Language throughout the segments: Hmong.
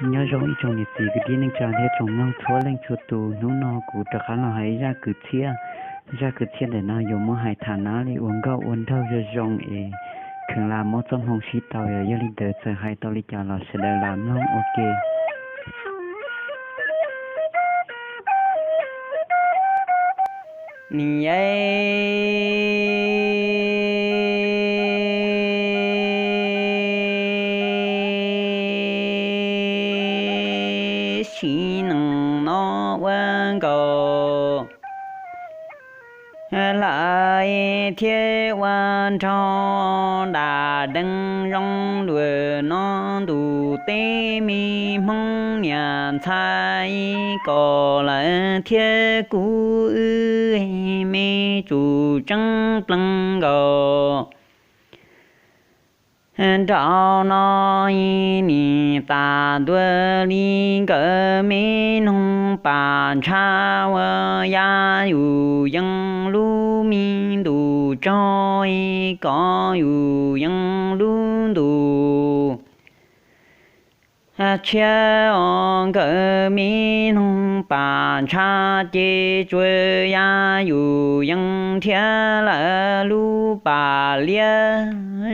Nyob zoo ib tsoom niam txiv kwv tij neej tsa thiab tsoom mloog txhua leej txhua tus, hnub no kuv rov qab los hais zaj kwv txhiaj. Zaj kwv txhiaj ntawm no yuav muab hais tham nab li ua nkauj ua nraug zoo zoo es kheev lam muab txoj hmoo sib tau, yog li ntawd txawm hais tau li cas los sawv daws lam mloog ua ke. Niam sim neej no ua nkaus lawm thiab ua nraug dam deev zoo luag no ntuj teb me hmoob niam ntxhais kom lawm thiab kuv wb me tsuj tseeb pleev nkaus. Nraum no nim tas ntua li nkawd me noog pam ntsha ua ya yus yeej lub me ntuj tsaug kom yus yeej lub ntuj tshiab os. Nkawd me noog pam ntsha ces tsuas ya yus yeej thiab lawm lub pam liab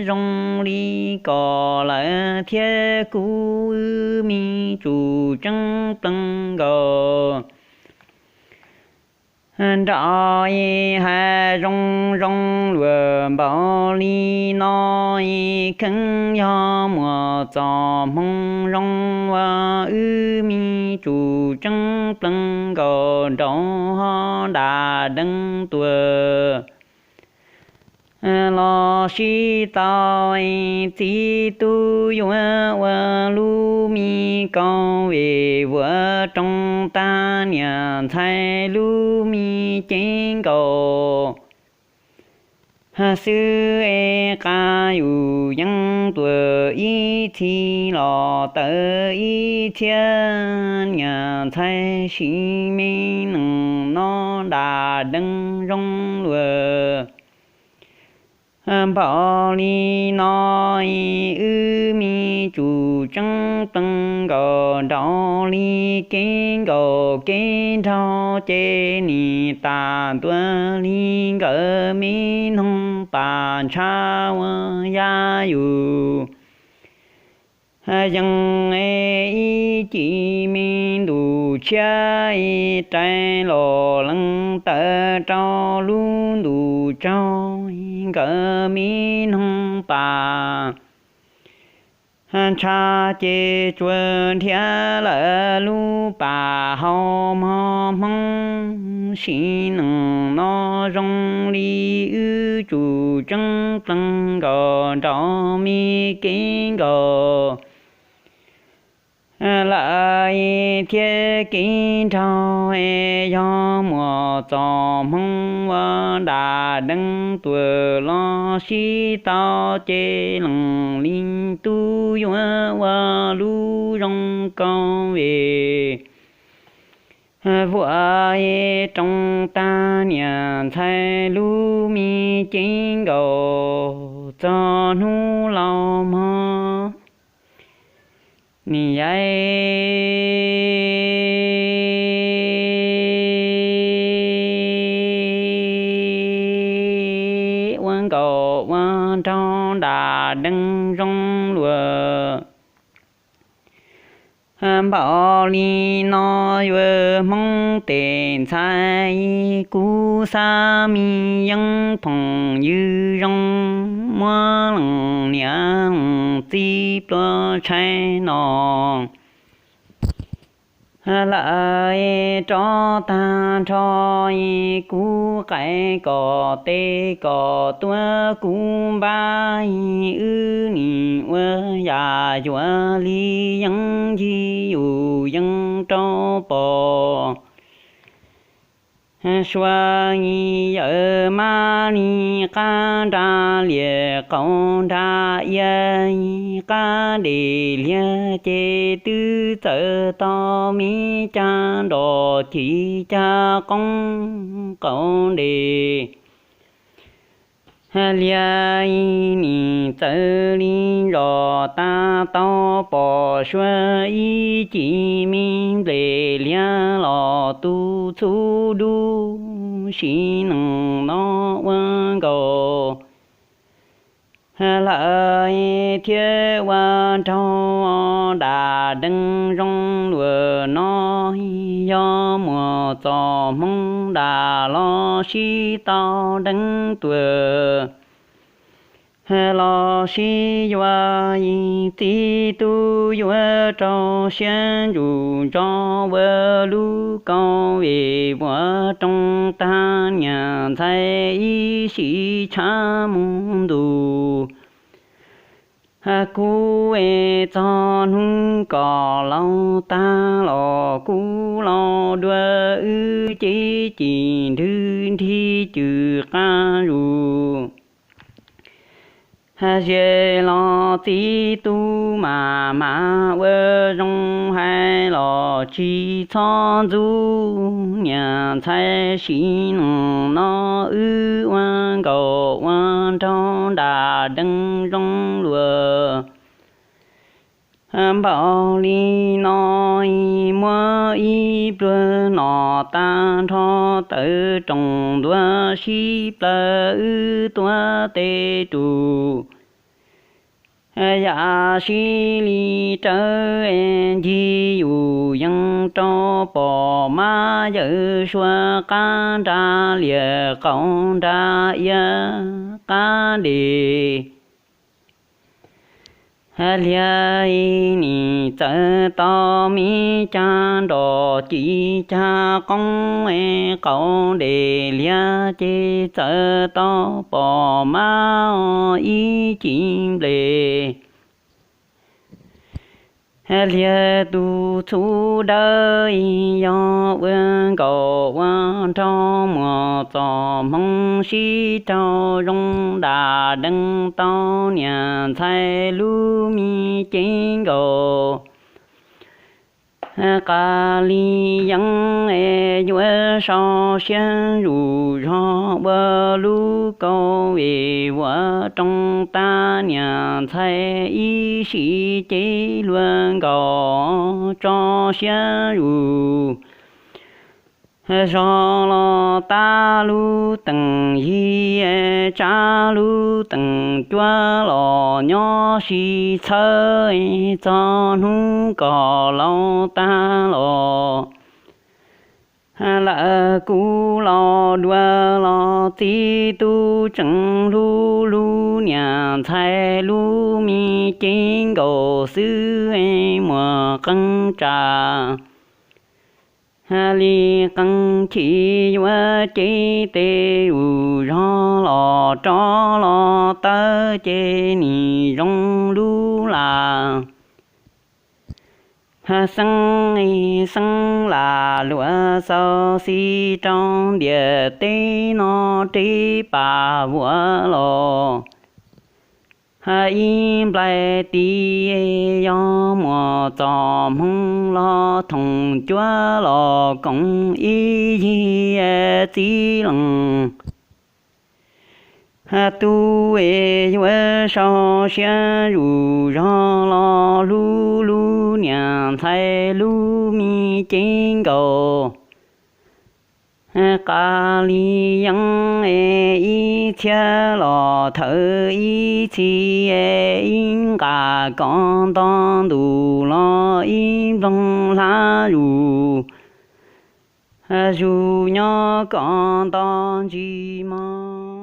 zoo li kom lawm thiab kuv wb me tsuj tseeb pleev nkaus. Nraum hais zoo zoo luag npaum li no, kheev yog muaj txoj hmoo zoo ua wb me tsuj tseeb pleev nkaus nraum hov dam deev tuaj los sib tau. Txiv tub yuav ua lub me kaum vim vuam rooj tag niam ntxhais lub me cev nkaus xwb es qab yus yeej tuaj ib txhis los tawm ib txhiab. Niam ntxhais sim me neej no dam deev zoo luag npaum li no, wb me tsuj tseeb pleev nkaus nraum li kev nkaus kev nraug ces nim tas ntua li nkawd me noog pam ntsha ua ya yus yeej ib cim me ntuj tshiab rais los lees tawm rau lub ntuj tsaug. Nkawd me noog pam ntsha ces tsuas nrhiav lawm lub pam hau mog hmoob. Sim neej no zoo li wb tsuj tseeb pleev nkaus nraum me kev nkaus lawm thiab kev nraug, yog muaj txoj hmoo ua dam deev tuaj los sib tau ces leej li tub yuav ua lub zoo kaum vim vuam rooj tag niam ntxhais lub me cev nkaus txog hnub laus mog. Niam yaiv ua nkaus ua nraug dam deev zoo luag npaum li no yuav hmoob tej ntxhais. Kuv xav me yeeb phooj ywg zoo muab leej niam leej txiv pluas tshais no lawm rov tag nrho. Kuv qais kom tes kom tuav kuv npab, wb nim ua yam yuav li yeeb ncig yus yeej rau pom. Sua yawm mab li qab nra liaj qaum nra ia, qab dej liag ces twb txawm tau me cag nroj ci cag qoob qaum dej. Liag nim txawv li zos tag tau pom suab ib ci me nplej liag los tu txhub dub sim neej no ua nkaus lawm thiab ua nraug dam deev zoo luag no yog muaj txoj hmoo dam los sib tau deev tuag los sib yuav. Txiv tub yuav rau siab ntsug nrog ua lub kaum es vuag rooj tag niam ntxhais ib sim tshav mus ntuj. Kuv es txog hnub kom laus tag los kuv los dua wb ces cim nrhw nrhig cwm qab zus. Ze los txiv tub mas mas ua zoo hais los tsis txhob ntxub niam ntxhais sim neej no wb ua nkaus ua nraug dam deev zoo luag. Npaum li no muab ib pluag nom tag nrho tawv rooj ntuag sib plaws wb tuav tes rus. Yam sib li rawv ncig yus yees rau pom mab yawm suab qab nra liam qaum nra iab qab dej. Liag nim txawm tau me cag nroj ci cag qoob qaum dej liag ces txawm tau pom mab ib ci nplej. Liag tus txhub dawb yog ua nkaus ua nraug muaj txoj hmoo sib raug zoo dam deev tau niam ntxhais lub me cev nkaus. Qas li yeeb es yuav sau siab zuj zog ua lub kaum es vuag rooj tag niam ntxhais ib sim ces luag nkaus tso siab zus. Zog los tab lub teem yig, tsab lub teem cuab los nyob sib txhawb, txog hnub kom laus tag los lawm kuv los dua los txiv tub tseem hlub lub niam ntxhais lub me cev nkaus xwb, muaj qee tsam li qee chim yuav cev tes zuj zog los rov los tawv ces nim zoo lub lam. Xeeb xeeb lam luam xauv xis rau ntiaj teb no rib pas vuam los ib nplais tid, yog muaj txoj hmoo los thoom cuab los koom ib yig txiv leej tub es yuav sau siab zuj zog los hlub lub niam ntxhais lub me cev nkaus. Qas li yeeb es ib txhia los thawm ib txhis, ib nqas kov nto ntuj los ib nploog hlab zus. Zus nyob kov nto ntsis mog.